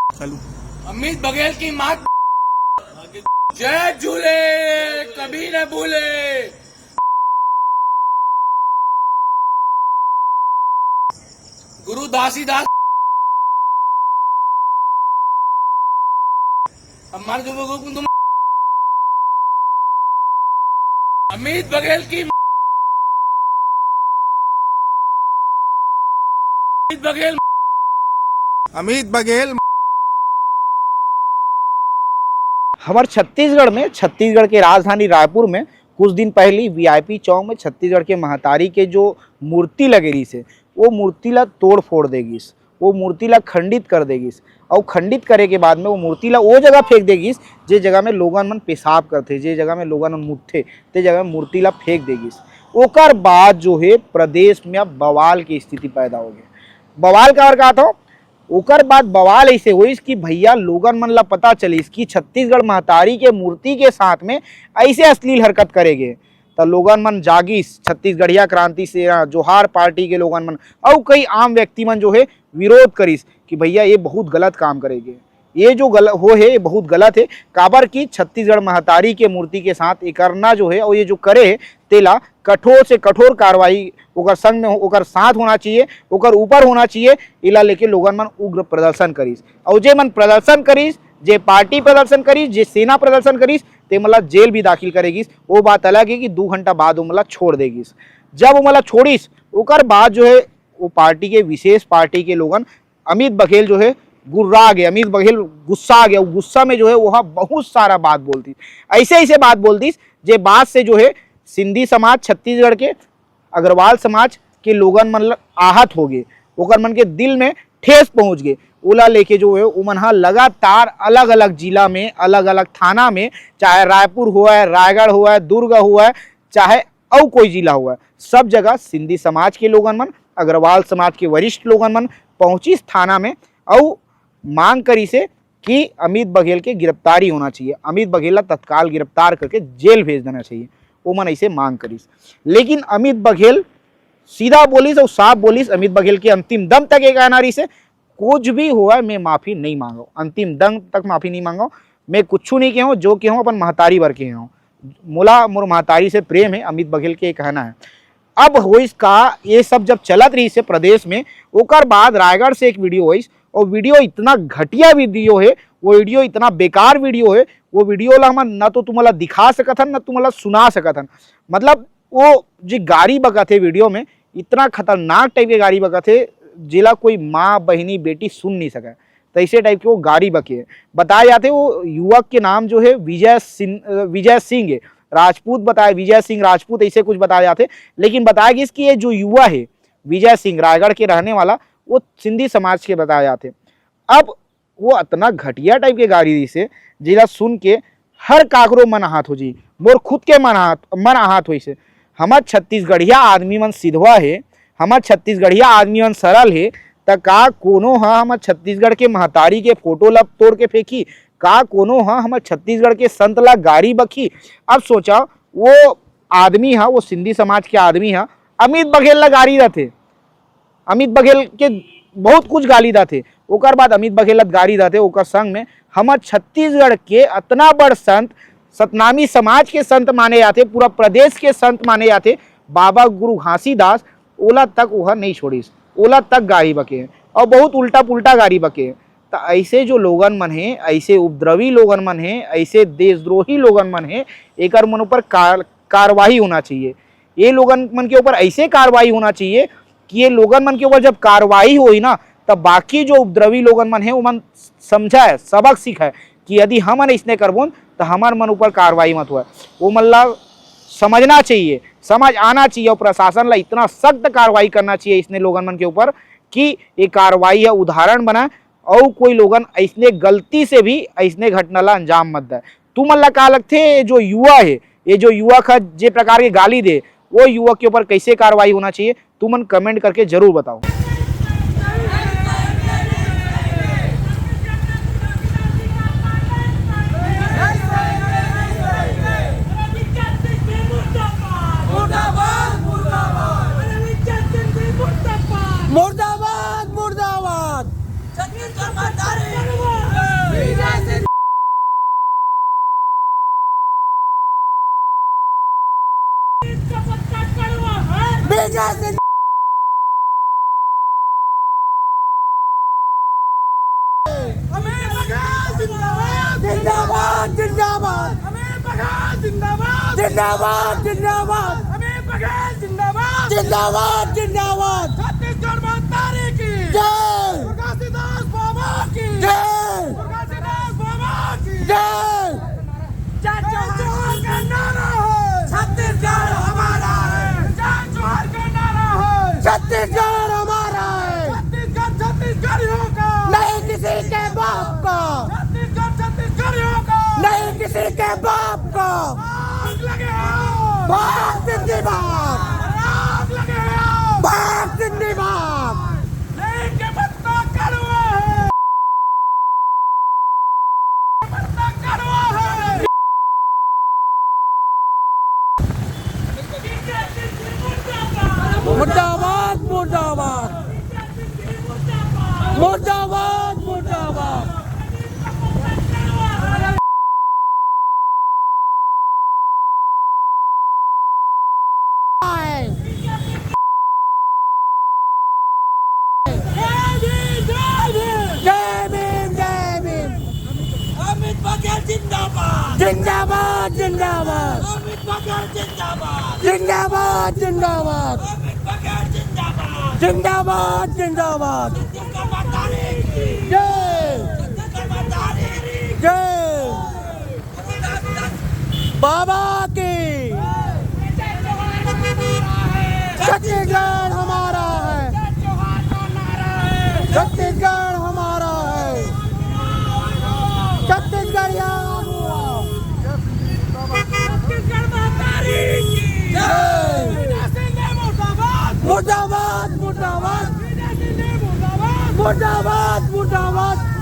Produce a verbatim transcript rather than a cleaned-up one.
चालू। अमित बघेल की माँ। जय झूले, कभी न भूले। गुरु दासीदास। अब मार के वो तुम अमित बघेल की। अमित बघेल। अमित बघेल। हमर छत्तीसगढ़ में, छत्तीसगढ़ के राजधानी रायपुर में कुछ दिन पहली वीआईपी चौक में छत्तीसगढ़ के महतारी के जो मूर्ति लगे रहिस हे, वो मूर्ति ला तोड़ फोड़ दे गिस, वो मूर्ति ला खंडित कर दे गिस। अउ खंडित करे के बाद में वो मूर्ति ला वो जगह फेंक दे गिस, जे जगह में लोगन मन पेशाब करथे, जे जगह में लोगन मन मुतथे, ते जगह में मूर्ति ला फेंक दे गिस। ओकर बाद जो हे, प्रदेश में अब बवाल की स्थिति पैदा हो गई। बवाल काबर कहत हौं? ओकर बाद बवाल ऐसे होइस कि भैया, लोगन मन ला पता चलिस कि छत्तीसगढ़ महतारी के मूर्ति के साथ में ऐसे अश्लील हरकत करे गे। त लोगन मन जागिस, छत्तीसगढ़िया क्रांति सेना, जोहार पार्टी के लोगन मन, अउ कई आम व्यक्ति मन जो हे, विरोध करिस कि भैया, ये बहुत गलत काम करे गे। ये जो गल-, हो हे, ये बहुत गलत हे। काबर कि छत्तीसगढ़ महतारी के मूर्ति के साथ ये करना जो हे, अउ ये जो करे हे, तेला कठोर से कठोर कार्रवाई ओकर संग में हो-, ओकर साथ होना चाहिए, ओकर ऊपर होना चाहिए। इला लेके लोगन मन उग्र प्रदर्शन करिस, अउ जे मन प्रदर्शन करिस, जे पार्टी प्रदर्शन करिस, जे सेना प्रदर्शन करिस, ते मन ला जेल भी दाखिल करे गिस। वो बात अलग हे कि दू घंटा बाद वो मन ला छोड़ दे गिस। जब वो मन ला छोड़िस, ओकर बाद जो हे, वो पार्टी के, विशेष पार्टी के लोगन, अमित बघेल जो हे, गुर्रा गे, अमित बघेल गुस्सा आ गया। वो गुस्सा में जो हे, वो बहुत सारा बात बोल दिस, ऐसे ऐसे बात बोल दिस, जे बात से जो हे, सिंधी समाज, छत्तीसगढ़ के अग्रवाल समाज के लोगन मन ल-, आहत हो गे, ओकर मन के दिल में ठेस पहुंच गे। ओला लेके जो हे, उमन ह लगातार अलग-अलग जिला में, अलग-अलग थाना में, चाहे रायपुर होवय, रायगढ़ होवय, दुर्ग होवय, चाहे अउ कोई जिला होवय, सब जगह सिंधी समाज के लोगन मन, अग्रवाल समाज के वरिष्ठ लोगन मन पहुंचिस थाना में, अउ मांग करिस हे कि अमित बघेल के गिरफ्तारी होना चाहिए, अमित बघेल ला तत्काल गिरफ्तार करके जेल भेज देना चाहिए। ओमन ऐसे मांग करिस, लेकिन अमित बघेल सीधा बोलिस अउ साफ बोलिस, अमित बघेल के अंतिम दम तक ये कहना रहिस हे, कुछ भी होवय, मैं माफी नहीं मांगव, अंतिम दम तक माफी नहीं मांगव, मैं कुछू नहीं केहंव, जो केहंव अपन महतारी बर केहंव, मोला मोर महतारी से प्रेम हे, अमित बघेल के कहना हे। अब होइस का, ये सब जब चलत रहिस हे प्रदेश में, ओकर बाद रायगढ़ से एक वीडियो होइस, वो वीडियो इतना घटिया वीडियो हे, वो वीडियो इतना बेकार वीडियो हे, वो वीडियो ला हमन न तो तुमन ला दिखा सकत हन, न तुमन ला सुना सकत हन। मतलब, वो जे गारी बकत हे वीडियो में, इतना खतरनाक टाइप के गारी बकत हे, जेला कोई माँ, बहिनी, बेटी सुन नहीं सकय। तैसे टाइप के वो गारी बके हे। बताया जाथे वो युवक के नाम जो हे विजय सिंह, अ, विजय सिंह हे, राजपूत बताया, विजय सिंह राजपूत ऐसे कुछ बताया जाथे। लेकिन बताया गिस कि ये जो युवा हे विजय सिंह, रायगढ़ के रहने वाला, वो सिंधी समाज के बताया जाथे। अब वो अतना घटिया टाइप के गारी दिस हे, जेला सुन के हर काकरो मन आहत हो जी, मोर खुद के मन आहत, मन आहत होइस हे। हमर छत्तीसगढ़िया आदमी मन सिधवा हे, हमर छत्तीसगढ़िया आदमी मन सरल हे, त का कोनो ह हमर छत्तीसगढ़ के महतारी के फोटो ला तोड़ के फेंकही? का कोनो ह हमर छत्तीसगढ़ के संत ला गारी बकही? अब सोचा, वो आदमी ह, वो सिंधी समाज के आदमी ह, अमित बघेल ला गारी देथे, अमित बघेल के बहुत कुछ गाली देथे, ओकर बाद अमित बघेल ला गारी देथे, ओकर संग में हमर छत्तीसगढ़ के अतना बड़ संत, सतनामी समाज के संत माने जाथे, पूरा प्रदेश के संत माने जाथे, बाबा गुरु घासीदास, ओला तक ओह नहीं छोड़िस, ओला तक गारी बके हे, अउ बहुत उल्टा पुल्टा गारी बके हे। त ऐसे जो लोगन मन हे, ऐसे उपद्रवी लोगन मन हे, ऐसे देशद्रोही लोगन मन हे, एकर मन ऊपर कार-, कार्रवाई होना चाहिए। ये लोगन मन के ऊपर ऐसे कार्रवाई होना चाहिए कि ये लोगन मन के ऊपर जब कार्रवाई होही ना, तब बाकी जो उपद्रवी लोगन मन हे, ओमन समझय, सबक सीखय कि यदि हमन अइसने करबोन, त हमर मन ऊपर कार्रवाई मत होवय। ओमन ला समझना चाहिए, समझ आना चाहिए, अउ प्रशासन ला इतना सख्त कार्रवाई करना चाहिए इसने लोगन मन के ऊपर कि ये कार्रवाई ह उदाहरण बनय, अउ कोई लोगन अइसने गलती से भी अइसने घटना ला अंजाम मत दय। तुमन ला का लगथे, ये जो युवा हे, ये जो युवक ह जे प्रकार के गाली दे, वो युवक के ऊपर कैसे कार्रवाई होना चाहिए, तुमन comment करके जरूर बताओ। मुर्दाबाद, मुर्दाबाद। मुर्दाबाद, मुर्दाबाद। छत्तीसगढ़ महतारी। अमित बघेल जिंदाबाद। जिंदाबाद, जिंदाबाद। अमित बघेल जिंदाबाद। जिंदाबाद, जिंदाबाद। अमित बघेल जिंदाबाद। जिंदाबाद, जिंदाबाद। छत्तीसगढ़ महतारी की जय। प्रकाशीदास बाबा की जय। प्रकाशीदास बाबा की जय। जय जोहार का नारा है। छत्तीसगढ़ हमारा है। जय जोहार का नारा है। छत्तीसगढ़ हमारा है। छत्तीसगढ़ छत्तीसगढ़ियों का। नहीं किसी के बाप का। छत्तीसगढ़ छत्तीसगढ़ियों का। नहीं किसी के बाप का। आग लगे आग। भारत जिंदाबाद। आग लगे आग। भारत जिंदाबाद। लेके पत्ता कड़वा है। पत्ता कड़वा है। मुर्दाबाद, मुर्दाबाद। मुर्दाबाद, मुर्दाबाद। जय भीम, जय भीम। अमित बघेल जिंदाबाद। जिंदाबाद, जिंदाबाद। अमित बघेल जिंदाबाद। जिंदाबाद, जिंदाबाद। अमित बघेल जिंदाबाद। जिंदाबाद, जिंदाबाद। छत्तीसगढ़ महतारी की जय। छत्तीसगढ़ महतारी की जय। बाबा की। छत्तीसगढ़ हमारा है। छत्तीसगढ़ हमारा है। छत्तीसगढ़िया। छत्तीसगढ़ महतारी की जय। मुर्दाबाद, मुर्दाबाद। मुर्दाबाद, मुर्दाबाद।